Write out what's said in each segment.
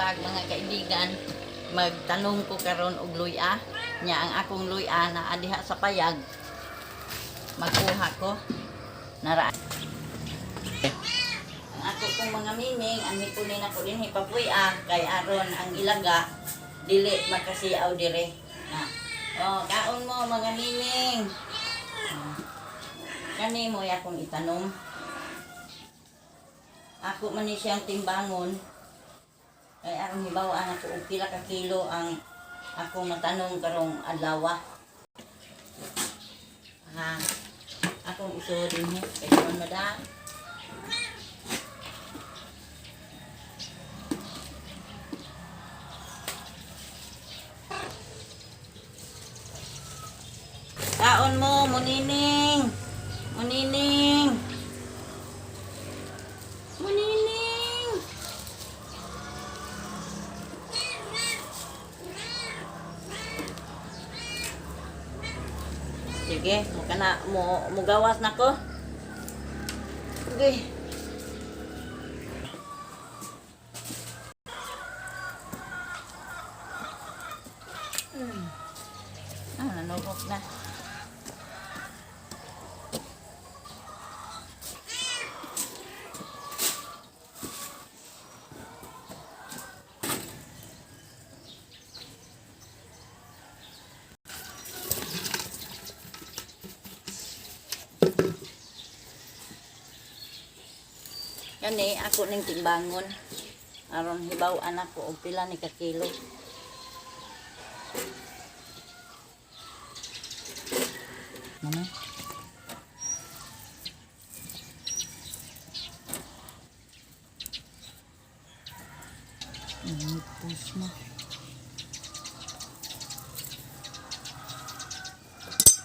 Buntag, mga kaibigan. Magtanom ko karon og luya. Nya ang akong luya naa diha sa payag. Magkuha ko. Nara. Ang ako kong mga miming, ang hipunin ako din hipapuya kay aron ang ilaga dili makasiaw dire. Na. Oh, kaon mo, mga miming. Oh. Kani mo akong itanom. Ako man ni siyang timbangon. Kay aron hibawaan ako og pila ka kilo ang akong matanom karong adlaw. Ha. Akong isod dinhi kay man mada. Kaon mo, munining. Munining. Munining. Sige, mo kana mo mugawas na ko. Okay. Ah, nanubok na. Kani ako ning timbangon. Aron hibaw-an ako og pila ni ka kilo. Ano? Nipos na.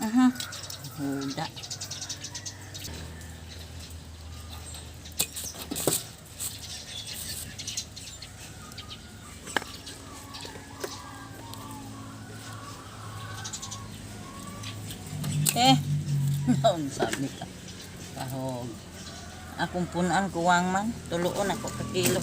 Aha. Huda. Eh, noon sabi ka. Kahog. Akong punan kuwang man. Tuluon ako ka kilo.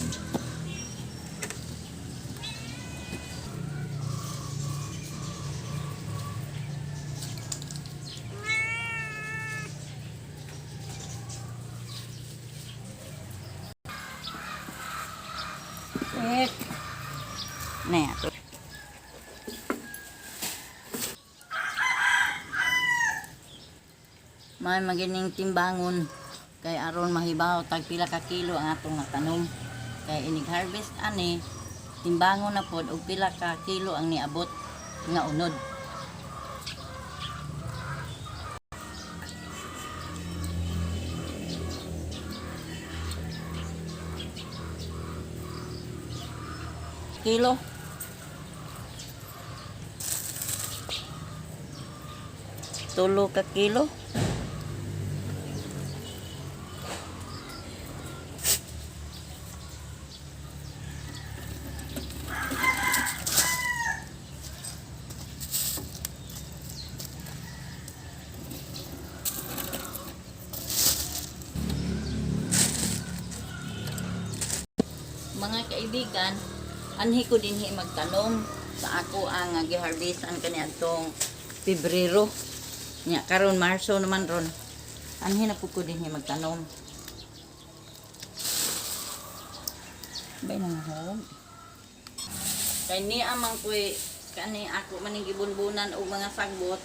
Eh. Ne, ato. May magining timbangon kay aron mahibaw tag pila ka kilo ang atong natanom. Kay inig harvest ani, timbangon na pod og pila ka kilo ang niabot nga unod. Kilo. Tulo ka kilo. Mga kaibigan, anhi ko dinhi magtanom sa ako ang giharvest ang kaniadtong Pebrero. Nya karon Marso naman ron. Anhi na pud ko dinhi magtanom. Bay nang hog. Kay niya man ko'y kani ako maning gibunbunan og mga sagbot.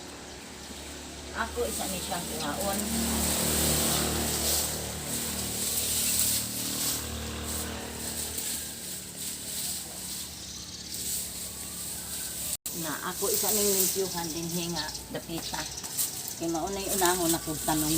Ako isa ni siyang kuhaon. Na ako isa ning limpyuhan dinhi nga dapita. Kay maunay unahon ako tanong.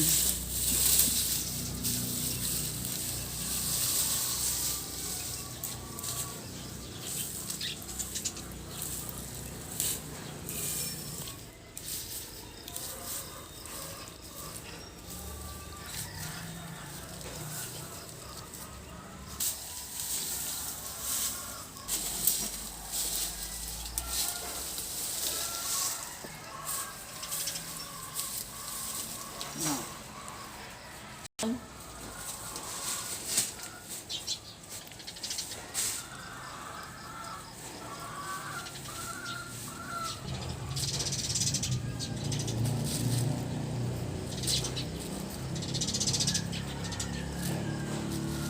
No.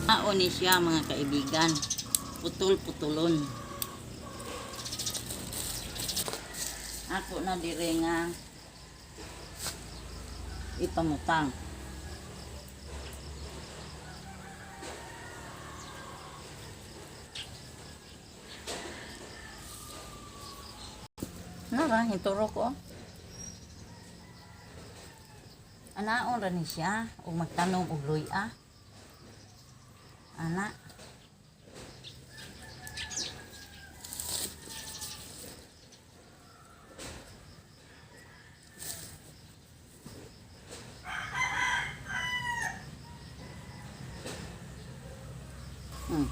Mao ni siya, mga kaibigan. Putol-putulon. Ako na dire nga ipamutang. Nara, hinturo ko. Anaon ra ni siya og magtanom og luya. Ana.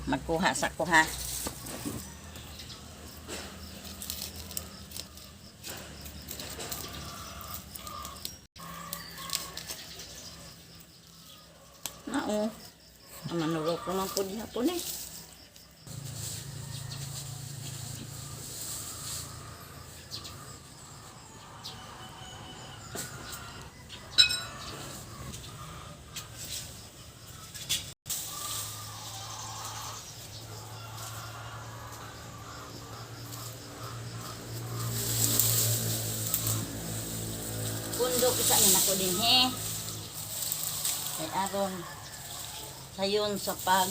Magkuha sa kuha. Nao. Ang manurok naman po hapon eh. Pundo ko sa nako din he. Kay aron sayon sa pag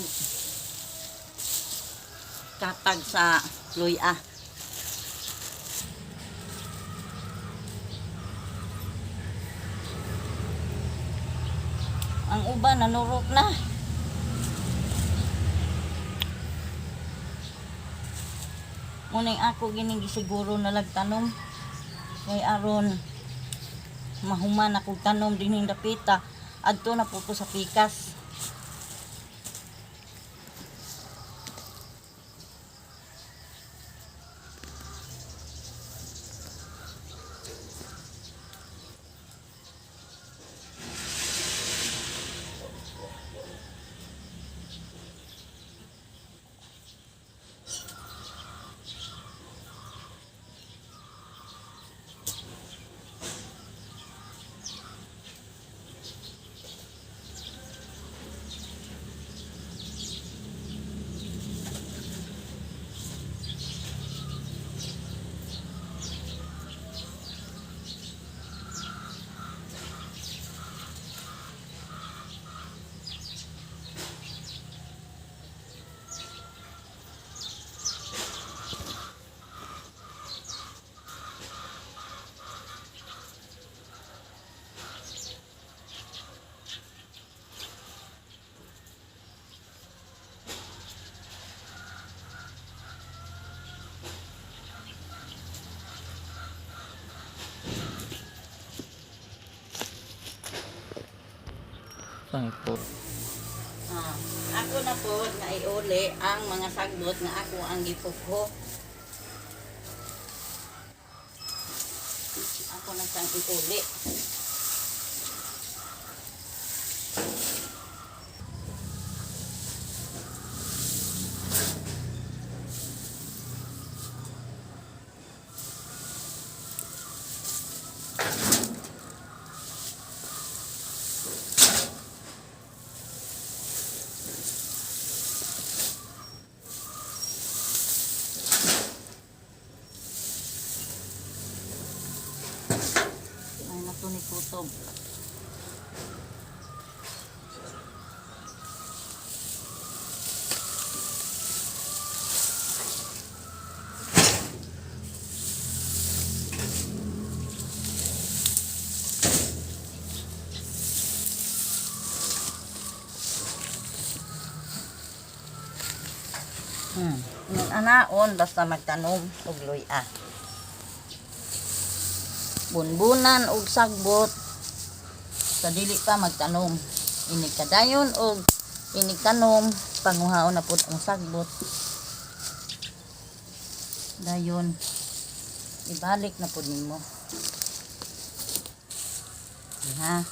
kapag sa luya. Ang uban nanurok na. Muning ako gining gisiguro na lagtanom kay aron mahuman akong tanom dinhing dapita, adto na po ko sa pikas. Saan po? Ah, ako na po na iuli ang mga sagbot nga ako ang gipukho. Ako na siyang iuli. Ay, nato ni kutob. Yung anaon, basta magtanom og luya. Bunbunan og sagbot sa dili pa magtanom. Inig kadayon og inig tanom, panguhaon na pud ang sagbot. Dayon ibalik na pud nimo. Ha?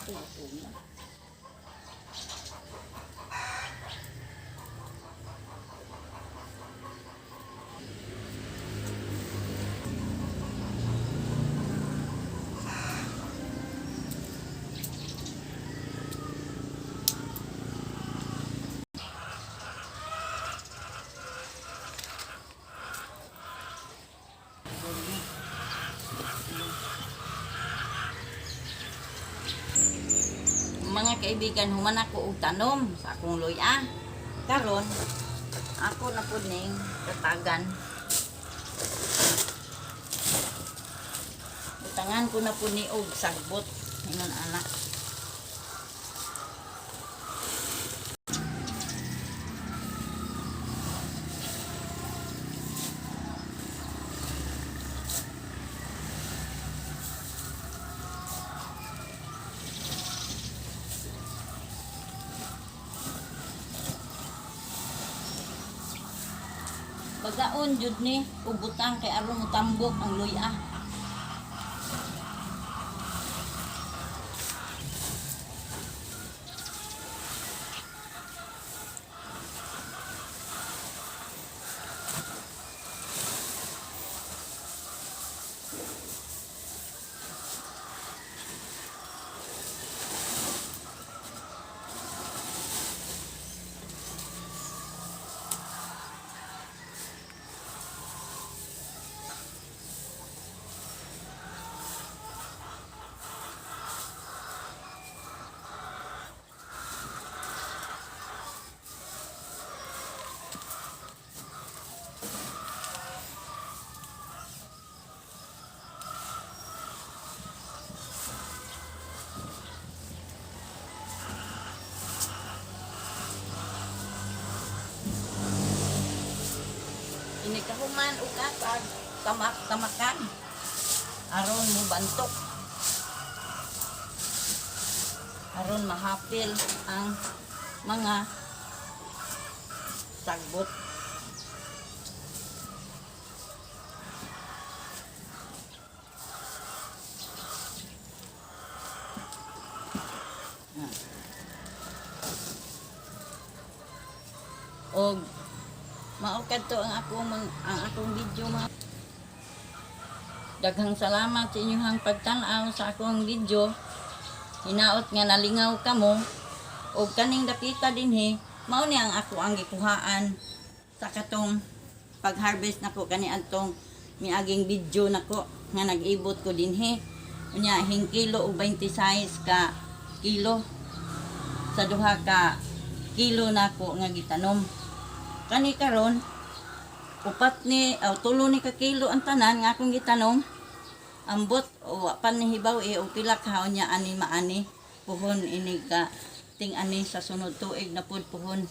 Ako. Mga kaibigan, human ako og tanom sa akong luya. Karon, ako na pud ning katagan. Butangan ko na pud ni og sagbot ingon anak. Bagaon jud ni og butang kay aron motambok ang luya. Ini kahuman og katag tamak tamakan aron mo bantok, aron mahapil ang mga sagbot. Og mao kadto ang akong video, mga. Daghang salamat sa inyong pagtan-aw sa akong video. Hinaot nga nalingaw kamo. Og kaning dapita dinhi, mao ni ang ako ang gikuhaan sa katong pag-harvest nako kani adtong miaging video nako nga nag-ibot ko dinhi. Unya hingkilo og 26 ka kilo sa duha ka kilo nako nga gitanom. Kani karon, upat ni aw tulo ni ka kilo ang tanan nga akong gitanom. Ambot o wa pa ni hibaw eh og pila ka niya ani maani puhon ini ka ting ani sa sunod tuig na pud, puhon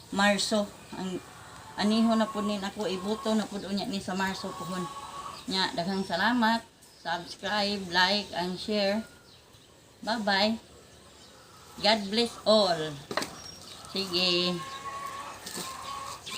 Marso ang aniho na pud ni nako, ibuto na pud unya ni sa Marso puhon nya. Daghang salamat. Subscribe, like and share. Bye bye. God bless all. Sige.